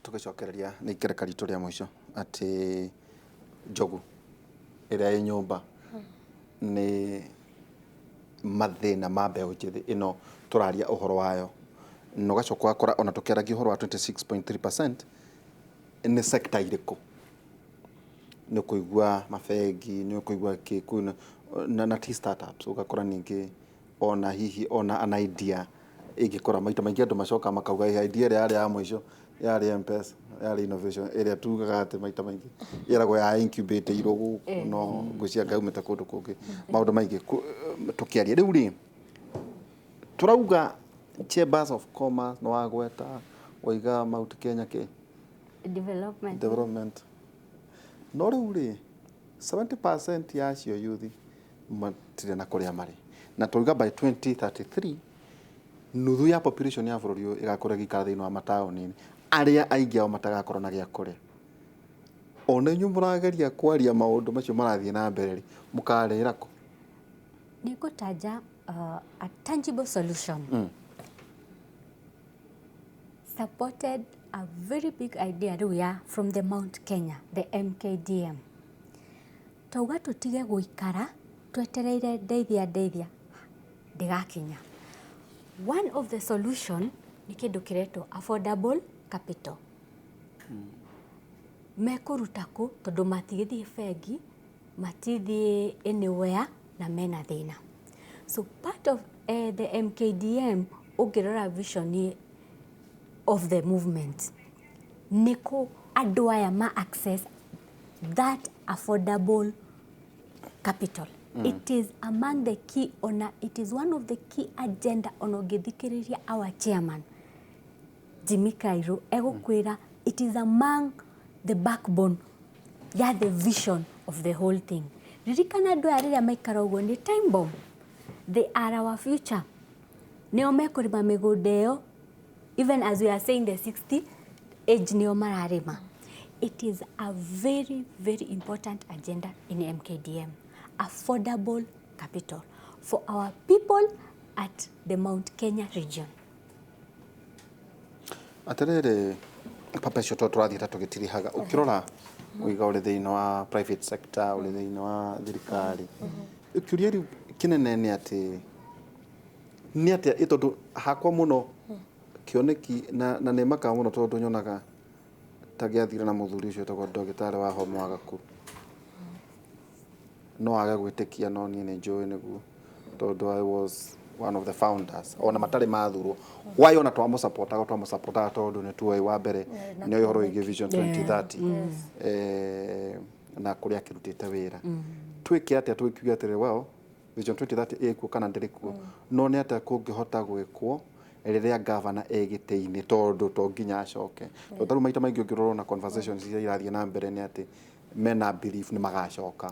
Tũgĩcokereria nĩ ikereka ritũ rĩa mũico atĩ njogu ĩrĩa ĩ nyũmba nĩ mathĩna ma mbeũ njĩthĩ ĩno tũraria ũhoro wayo, na ũgacoka ũgakora ona tũkĩaragia ũhoro wa 26.3% nĩ sector irĩkũ? Nĩ ũkũigua mabengi, nĩ ũkũigua kĩ kwĩna na ti startups. Ũgakora ningĩ ona hihi ona an idea ĩngĩkora maita maingĩ andũ macokaga makauga idea ĩrĩa yarĩ ya mũico yarĩ M-Pesa, yarĩ innovation ĩrĩa tugaga atĩ maita maingĩ ĩragwo ya incubate irwo gũkũ, no ngwĩciria ngaumĩte kũndũ kũngĩ. Maũndũ maingĩ tũkĩaria rĩu rĩ, tũrauga Chambers of Commerce nĩ wagweta, waiga Mount Kenya kĩ development. Development. No rĩu rĩ, 70% ya acio youth matirĩ na kũrĩa marĩ, na twauga by 2033 nuthu ya population ya bũrũri ũyũ ĩgakorwo ĩgĩikara thĩinĩ wa mataũni-inĩ, arĩa aingĩ ao matagakorwo na gĩa kũrĩa. Ona inyuĩ mũrageria kwaria maũndũ macio marathiĩ na mbere rĩ, mũkarĩra kũ? Nĩ ngũtanja a tangible solution supported a very big idea rĩu ya from the Mount Kenya, the MKDM. Tauga tũtige gũikara twetereire ndeithia ndeithia ndĩgakinya. One of the solution nĩ kĩndũ kĩretwo affordable capital. Mekũruta kũ? Tondũ matigĩthiĩ bengi, matithiĩ anywhere na mena thĩna. So part of the MKDM, ũngĩrora vision of the movement, nĩ kũ andũ aya ma access that affordable capital. It is among the key, ona it is one of the key agenda. Ona ũngĩthikĩrĩria our chairman Jimmy Kairo, egũkwĩra it is among the backbone ya the vision of the whole thing. Ririkana andũ aya rĩrĩa maikara ũguo nĩ time bomb. They are our future. Nĩo mekũrĩma mĩgũnda ĩyo. Even as we are saying, the 60 age nĩo mararĩma. It is a very, very important agenda in MKDM, affordable capital for our people at the Mount Kenya region. Atĩrĩrĩ, Perpetual, to tũrathiĩ ta tũgĩtirihaga, ũkĩrora ũiga ũrĩ thĩinĩ wa private sector, ũrĩ thĩinĩ wa thirikari, kĩũria rĩu kĩnene nĩ atĩ nĩ atĩa ĩ tondũ hakwa mũno kĩoneki na nĩ makaga mũno tondũ nyonaga ta gĩathire na mũthuri ũcio wĩtagwo ndagĩtarĩ wa homa wa Gakuru. No age gwĩtĩkia, no niĩ nĩ njũĩ nĩguo tondũ I was one of the founders ona matarĩ mathurwo. Why ona twamũsupportaga? Twamũsupportaga tondũ nĩ tuoĩ wa mbere nĩ oĩ ũhoro wĩgiĩ Vision 2030 na kũrĩa akĩrutĩte wĩra. Twĩke atĩa tũgĩkiuga atĩrĩ, well, Vision 2030 ĩkuo kana ndĩrĩ kuo, no nĩ atĩa kũngĩhota gwĩkwo rĩrĩa gavana e gĩtĩ-inĩ, tondũ to nginya acoke? Tondũ tarĩu maita maingĩ ũngĩrora na conversations iria irathiĩ na mbere nĩ atĩ mena belief nĩ magacoka.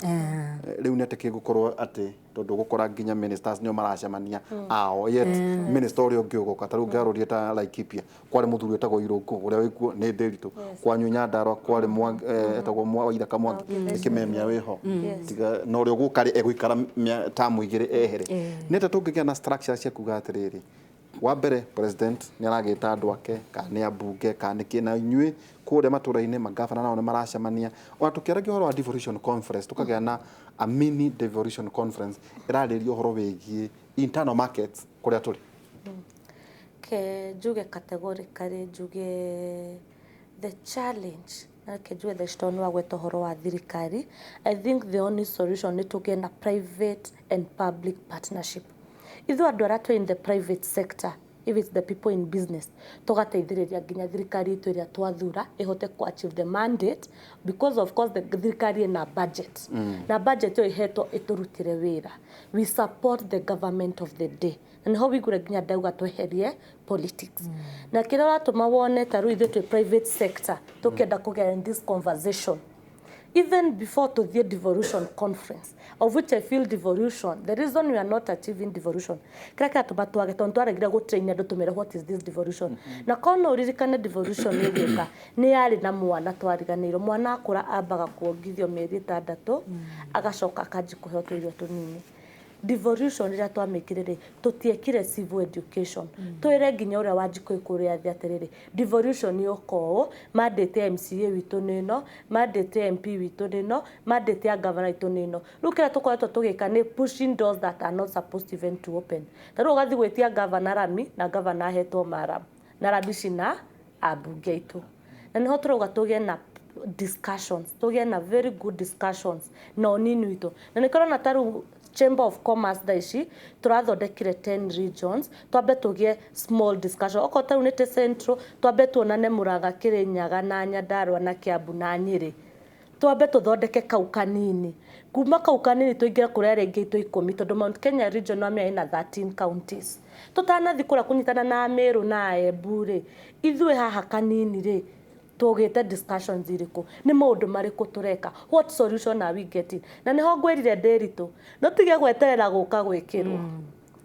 Rĩu nĩ atĩ kĩgũkorwo atĩ tondũ ũgũkora nginya ministers nĩo maracemania ao, yet minister ũrĩa ũngĩ ũgoka. Ta rĩu ngarũrie ta Laikipia kwarĩ mũthuri wĩtagwo Irũngũ, ũrĩa wĩkuo nĩ Ndĩritũ. Kwanyu Nyandarua kwarĩ etagwo Waithaka Mwangi, nĩ kĩmemia wĩho. Tiga na ũrĩa ũgũka rĩ, egũikara tamu 2 ehere. Nĩ atĩa tũngĩgĩa na structure cia kuga atĩrĩrĩ, wa mbere president nĩ aragĩta andũ ake, kana nĩ ambunge, kana nĩ kĩ, na inyuĩ kũrĩa matũra-inĩ magavana nao nĩ maracemania, ona tũkĩaragia ũhoro wa devolution conference, tũkagĩa na a mini devolution conference ĩrarĩrĩria ũhoro wĩgiĩ internal markets kũrĩa tũrĩ? Ke njuge categorically, njuge the challenge, na reke njuge the tondũ nĩ wagweta ũhoro wa thirikari, I think the only solution nĩ tũgĩe na private and public partnership. Ithuĩ andũ arĩa twĩ in the private sector, if it's the people in business, tũgateithĩrĩria nginya thirikari itũ ĩrĩa twathura ĩhote ku achieve the mandate, because of course the thirikari ĩna budget, na budget ĩyo ĩhetwo ĩtũrutĩre wĩra. We support the government of the day, na nĩho wĩigure nginya ndauga tweherie politics. Na kĩrĩa ũratũma wone ta rĩu ithuĩ twĩ private sector tũkĩenda kũgĩa in this conversation even before to the devolution conference, of which I feel devolution, the reason we are not achieving devolution, kĩrĩa kĩratũma twage, tondũ twaregire gũtrain andũ tũmere what is this devolution. Na korwo no ũririkane, devolution ĩgĩũka nĩ yarĩ na mwana twariganĩirwo. Mwana akũra ambaga kuongithio mĩeri 6, agacoka akanji kũheo tũirio tũnini. Devolution rĩrĩa twamĩkire rĩ, tũtiekire civil education. Twĩre nginya ũrĩa Wanjikũ kũrĩa thĩ atĩrĩrĩ, devolution yũka ũũ, mandate ya MCA witũ nĩ ĩno, mandate ya MP witũ nĩ ĩno, mandate ya governor witũ nĩ ĩno. Rĩu kĩrĩa tũkoretwo tũgĩka nĩ pushing doors that are not supposed even to open. Ta rĩu ũgathiĩ gwĩtia governor rami na governor ahetwo maram na rami cina ambunge aitũ, na nĩho tũrauga tũgĩe na discussions, tũgĩe na very good discussions na ũnini witũ. Na nĩkĩo ũrona ta rĩu Chamber of Commerce thaa ici tũrathondekire 10 regions, twambe tũgĩe small discussion. Okorwo ta rĩu nĩ ta Central, twambe tuonane Murang'a, Kĩrĩnyaga na Nyandarua na Kiambu na Nyĩrĩ, twambe tũthondeke kau kanini. Kuma kau kanini tũingĩre kũrĩa arĩa aingĩ aitũ 10, tondũ Mount Kenya region wamenya ĩna 13 counties. Tũtanathi kũrĩa kũnyitana na Meru na Embu rĩ, ithuĩ haha kanini rĩ, tũgĩte discussions irĩkũ, nĩ maũndũ marĩkũ tũreka, what solution are we getting? Na nĩho ngwĩrire Ndĩritũ, no tige gweterera gũka gwĩkĩrwo,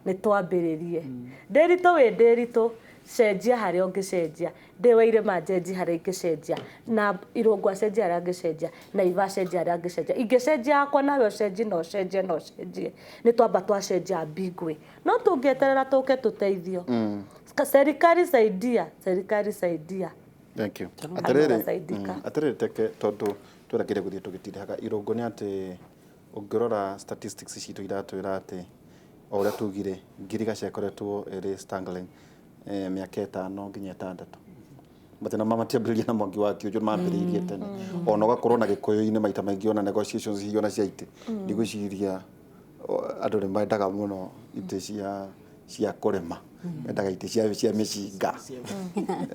nĩ twambĩrĩrie. Ndĩritũ wĩ Ndĩritũ, cenjia harĩa ũngĩcenjia. Ndĩ wa irĩma, njenji harĩa ingĩcenjia, na Irũngũ acenjia harĩa angĩcenjia, na Iva acenjia harĩa angĩcenjia. Ingĩcenjia yakwa, nawe ũcenjie na ũcenjie na ũcenjie, nĩ twamba twacenjia big way. No tũngĩeterera tũke tũteithio, serikali saidia, serikali saidia. Thank you. Andũ Atĩrĩrĩ, magasaidika. Atĩrĩrĩ, teke tondũ twerekeire gũthiĩ tũgĩtirihaga Irũngũ, nĩ atĩ ũngĩrora statistics citũ iratwĩra atĩ o ũrĩa tugire ngirigaca ĩkoretwo ĩrĩ struggling mĩaka 5 nginya 6. Mathĩna ma matiambĩrĩria na Mwangi wa Kĩũnjũ, mambĩrĩirie tene. Ona ũgakorwo na Gĩkũyũ-inĩ maita maingĩ, ona negotiations hihi ona cia itĩ, ndigwĩciria andũ nĩ mendaga mũno itĩ cia kũrĩma, mendaga itĩ cia mĩcinga,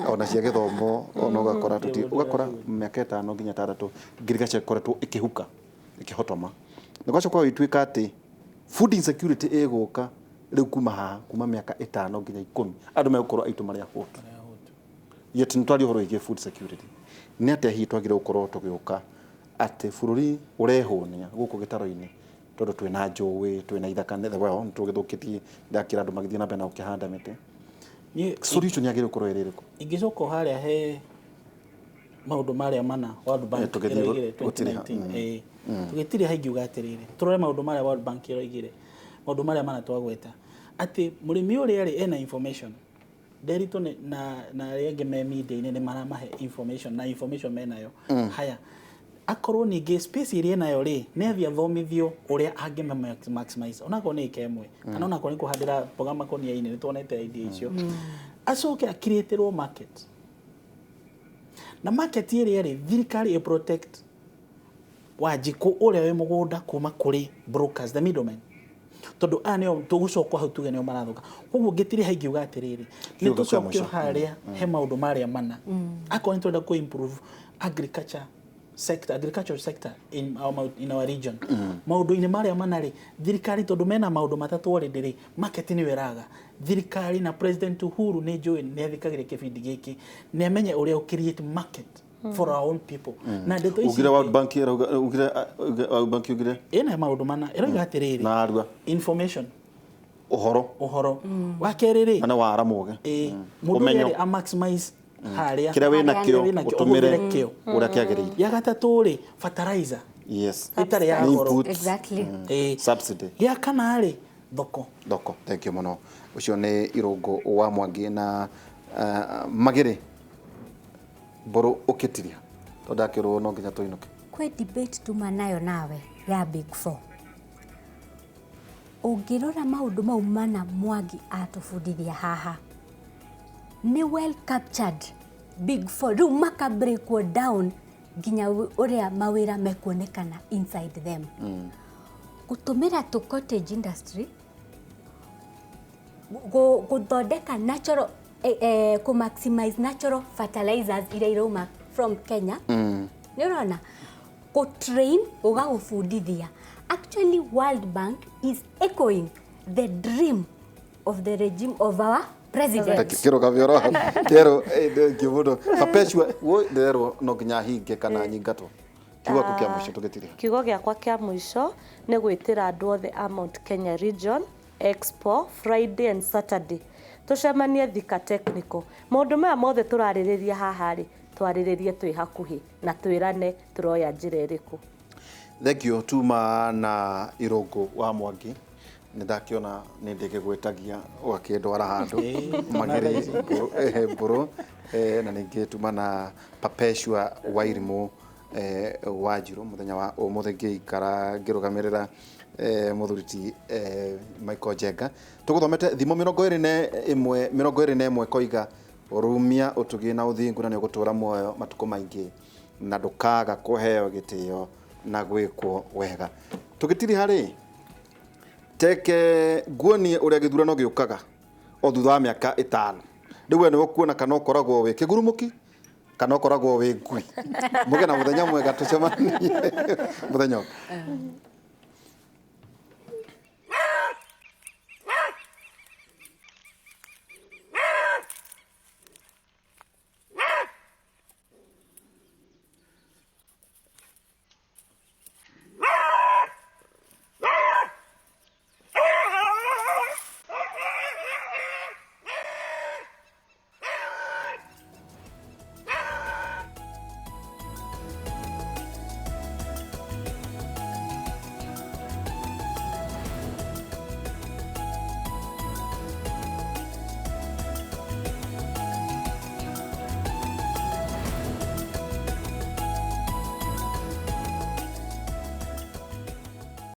ona cia gĩthomo. Ona ũgakora tũti ũgakora mĩaka 5 nginya 6 ngirigaca ĩkoretwo ĩkĩhuka ĩkĩhotoma, na gwacoka gũgĩtuĩka atĩ food insecurity ĩgũka rĩu kuma haha, kuma mĩaka 5 nginya 10 andũ megũkorwo aitũ marĩ ahũtu, yet nĩ twaria ũhoro wĩgiĩ food security. Nĩ atĩa hihi twagĩrĩirwo gũkorwo tũgĩũka atĩ bũrũri ũrehũnia gũkũ gĩtaro-inĩ, tondũ twĩna njũĩ, twĩna ithaka, nĩ well nĩ tũgĩthũkĩtie, ndakĩra andũ magĩthiĩ na mbere na gũkĩhanda mĩtĩ? Niĩ Solution yagĩrĩirwo gũkorwo ĩrĩ ĩrĩkũ? Ingĩcoka o harĩa he maũndũ marĩa mana World Bank Tũgĩthiĩ ĩroigire gũtiriha, 2019, tũgĩtiriha, ingiuga atĩrĩrĩ, tũrore maũndũ marĩa World Bank ĩroigire, maũndũ marĩa mana twagweta, atĩ mũrĩmi ũrĩa rĩ ena information. Nderitu na arĩa angĩ me media-inĩ nĩ maramahe information na information menayo. Haya, akorwo ningĩ space ĩrĩa enayo rĩ, nĩ athiĩ athomithio ũrĩa angĩ maximize, onakorwo nĩ ĩka ĩmwe kana onakorwo nĩ kũhandĩra mboga makũnia-inĩ, nĩ tuonete idea icio. Acoke akirĩtĩrwo market, na market ĩrĩa rĩ, thirikari ĩ protect Wanjikũ ũrĩa wĩ mũgũnda kuma kũrĩ brokers, the middlemen, tondũ aya nĩo tũgũcoka hau tuge nĩo marathoka. Koguo ngĩtiriha ingiuga atĩrĩrĩ, nĩ Kiugo kĩa tũcokio mũico. Harĩa he maũndũ marĩa mana, akorwo nĩ tũrenda kũ improve agriculture sector, agricultural sector in our region, maũndũ-inĩ marĩa mana rĩ, thirikari, tondũ mena maũndũ matatũ already rĩ, market nĩyo ĩraga. Thirikari na President Uhuru, nĩ njũĩ nĩ athikagĩrĩria kĩbindi gĩkĩ, nĩ amenye ũrĩa ũ create market for our own people na ndeto ici. Ugire World Bank ĩrauga, ugire World Bank ugire Ĩna maũndũ mana ĩroiga atĩrĩrĩ, na arua information, ũhoro. Ũhoro wa kerĩ rĩ, na nĩ wara mũge mũndũ Ũmenyo. ũrĩa rĩ, a maximize harĩa kĩrĩa wĩna kĩo wĩnakĩo, ũtũmĩre ũhũthĩre kĩo. Ũrĩa kĩagĩrĩire. Ya gatatũ rĩ, fertilizer ĩtarĩ ya goro. Input. Subsidy. Gĩa kana rĩ, thoko. Thoko. Thank you mũno. Ũcio nĩ Irũngũ wa Mwangi na Magĩrĩ Mbũrũ ũkĩtiria, tondũ ndakĩrwo no nginya tũinũke. Kwĩ debate tuma nayo nawe ya Big Four. Ũngĩrora maũndũ mau mana Mwangi atũbundithia haha nĩ well captured. Big Four rĩu maka breakwo down nginya ũrĩa mawĩra mekuonekana inside them, gũtũmĩra tũ cottage industry, gũthondeka natural, kũ maximize natural fertilizers iria irauma from Kenya. Nĩ ũrona gũ-train, ũgagũbundithia. Actually, World Bank is echoing the dream of the regime of our president. Kĩro kabioro kĩero, thank you mũno. Perpetua woi, ndĩrerwo no nginya hinge kana nyingatwo. Kiugo gĩaku kĩa mũico tũgĩtiria. Kiugo gĩakwa kĩa mũico nĩ gwĩtĩra andũ othe a Mount Kenya Region Expo, Friday and Saturday, tũcemanie Thika Technical. Maũndũ maya mothe tũrarĩrĩria haha rĩ, twarĩrĩrie twĩ hakuhĩ na twĩrane tũroya njĩra ĩrĩkũ. Thank you. Tuma na Irũngũ wa Mwangi. Nĩ ndakiona nĩ ndĩgĩgwĩtagia ũgakĩndwara handũ Ĩĩ, magĩrĩ thaa ici. Mbũrũ na ningĩ tuma na Perpetua Wairimũ Wanjirũ mũthenya wa ũmũthĩ ngĩikara ngĩrũgamĩrĩra mũthuri ti Michael Njenga. Tũgũthomete thimo 21 21 koiga rumia ũtugi na ũthingu na nĩ ũgũtũra muoyo matukũ maingĩ na ndũkaga kũheo gĩtĩo na gwĩkwo wega. Tũgĩtiri harĩ teke nguonie ũrĩa gĩthurano gĩũkaga o thutha wa mĩaka 5. Rĩu we nĩwe ũkuona kana ũkoragwo wĩ kĩgurumũki kana ũkoragwo wĩ ngui. Mũgĩe na mũthenya mwega, tũcemanie mũthenya ũngĩ.